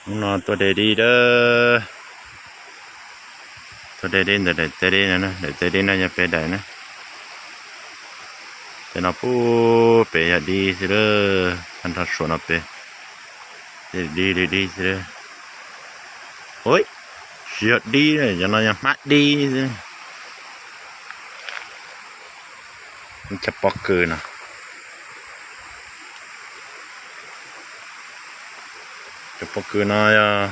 Hnub no tuaj de dib dab, tuaj de dib ntawm daim teb dib no, daim teb dib no yog peb daim na. Tej no puag pem yog dib xwb lawm, tag nrho suav no pem dib dib dib xwb lawm. Ua, tsis yog dib, cov no yog hmab dib xwb. Cov pob kws no, cov pob kws no yog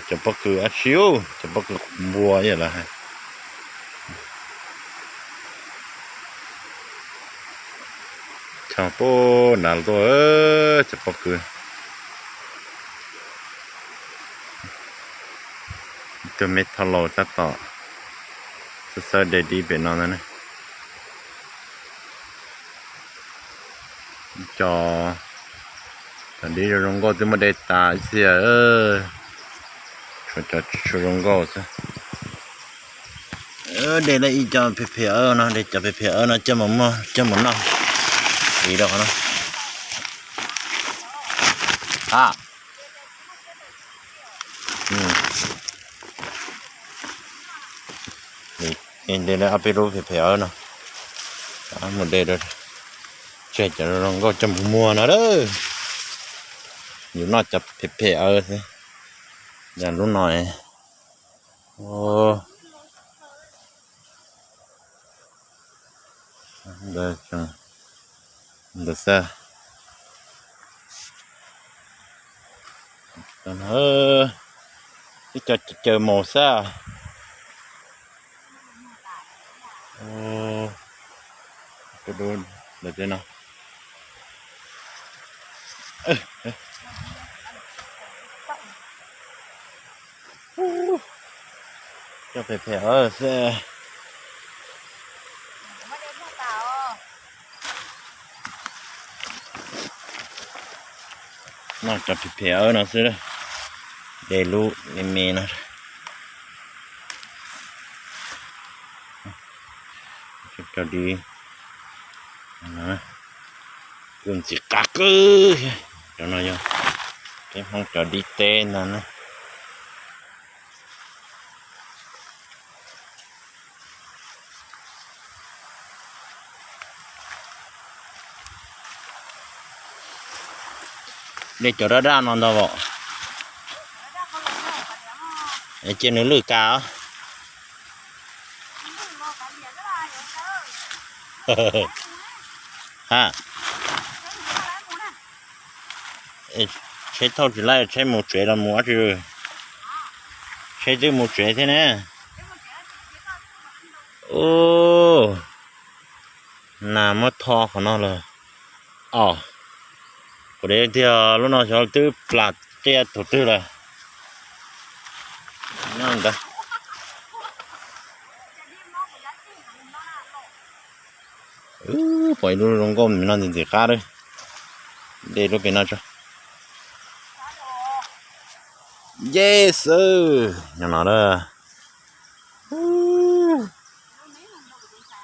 cov pob kws dab tsi, cov pob kws npua ib yam li hais. Cog puag nrad tuaj, cov pob kws. Ib tug me thauj laus tab tom xawb xawb de dib pem no ntag ne. Cov, cov dib zoo zoo nkauj twb muab de tas ib txhia, tshuav cov tsis tshua zoo nkauj xwb. De lawm ib co phem phem awb no, de cov phem phem awb no coj mus muag coj mus noj. Tiv rau qhov no. A, de lawm ob peb lub phem phem awb no, mus de rau, tseg cov zoo nkauj coj mus muag no lawm. Yus noj cov phem phem awb xwb. Yog lub no, ntawd xwb. Ib co caws maus xwb. Ntawm tej no, cov phem phem awb xwb. Noj cov phem phem awb no xwb, de lub me me no. Cov dib kuj ntxim qab kawg. Cov no yog peb Hmoob cov dib teb ntag na. De cov daj daj no ntag os. Cia nws lwj kas os. Ha, tsheb thauj tsis laij, tsheb mus tsev los mus dab tsi? Tsheb twb mus tsev thiab ne. Ub, nas muab tho qhov no lawm. Os, kuv de tiag, lub no xyov twb plam qias thaum twg lawm. Nyob ntawd. Pom ib lub zoo nkauj no ntxim ntxim qab lawm. De lub pem no tso. Yes, nyob no lawm.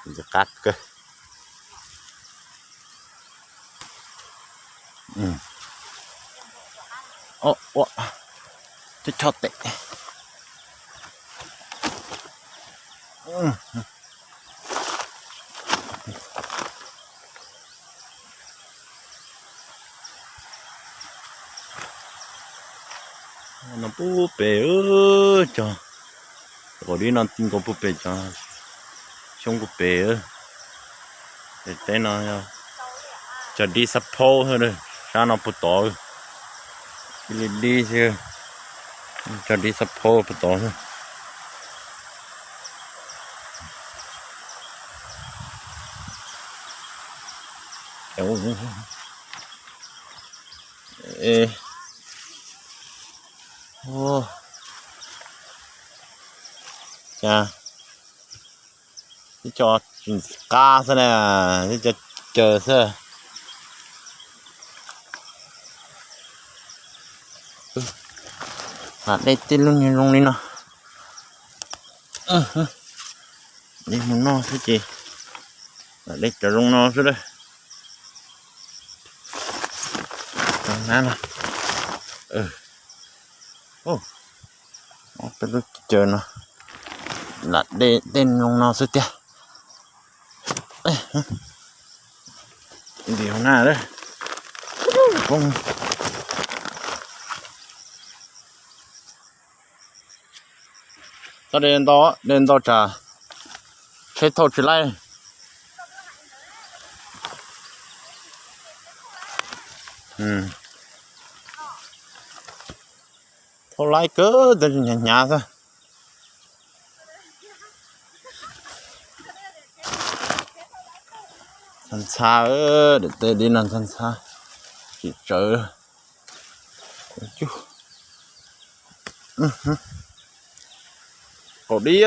Ntxim qab kawg. Ua, chob chob tes. No puag pem, cov, cov dib no ti nkaus puag pem, cov xyoob puag pem. Teb no cov dib xab phaub xwb, sab no puag tod. Ib li dib xwb, cov dib xab phaub puag tod xwb. Cas ib co tsis ntxim qab xwb na, ib co caws xwb. Lam dej tej lub niag zoo li no. Dej mus noj xwb ces lam dej cov zoo no xwb lawm. Cov nab no, Peb lub caw no lam dej tej no xwb tiag. Ntim hauv na. Txhob de ntau, de ntau tsam tsheb thauj tsis laib. Thauj laib kawg, tab sis hnyav hnyav xwb. Ntxhab ntxhab, daim teb dib no ntxhab ntxhab, tsis tsawv. Qaum dib,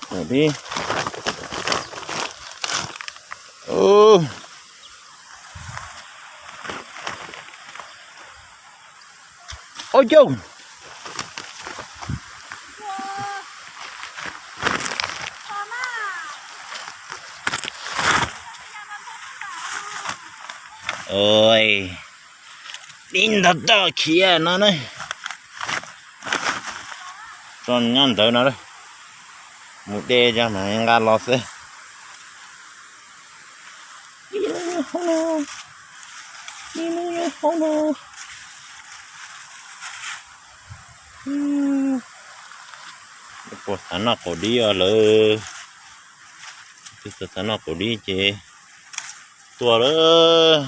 qaum dib. Ua cas dib ntog toj khiav no na. Tso nyob ntawd no, mus de tso mas nqa los xwb. Puas xav noj qaum dib os lawm? Twb xav xav noj qaum dib ces tuaj lawm.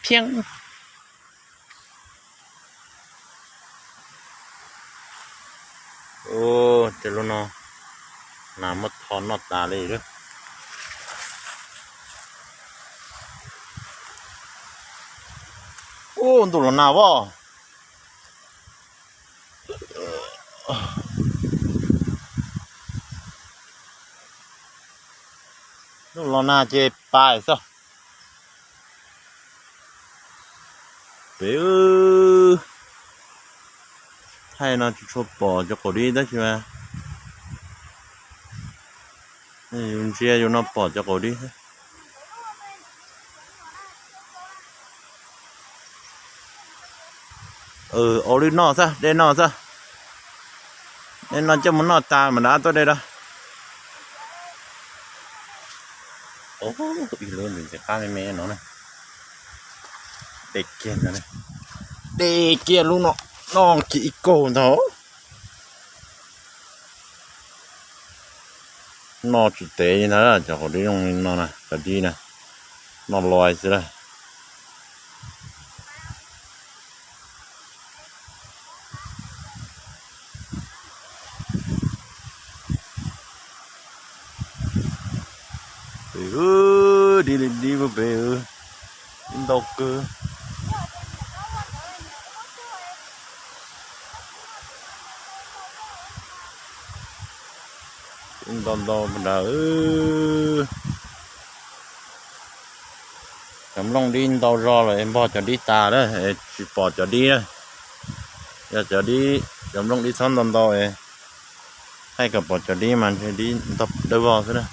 Phiab. Ua, tej lub no nas muab tho noj tas li lawm. Ua, ntuj los nag as. Ntuj los nag ces pas xwb. Pem, thaij no tsis tshua pom cov qaum dib tab sis mas yus ntsia yus no pom cov qaum dib. Ua li no xwb, de no xwb. De no coj mus noj tas mam rov tuaj de rau. Ib lub ntxim qab me me no. De kiag, de kiag lub no, noj kiag ib kaug ntag. Noj tsis tev li ntag, cov qaum dib zoo li no na, cov dib na, noj lais xwb lawm. Pem, dib li dib pem, dib ntau kawg. Dib ntau ntau nrad. Cov nplooj dib ntau zog lawm es npog cov dib tas lawm es tsis pom cov dib na. Yog cov dib, cov nplooj dib txhob ntau ntau es thaij kom pom cov dib mas ntshe dib ntog dawb vog xwb na.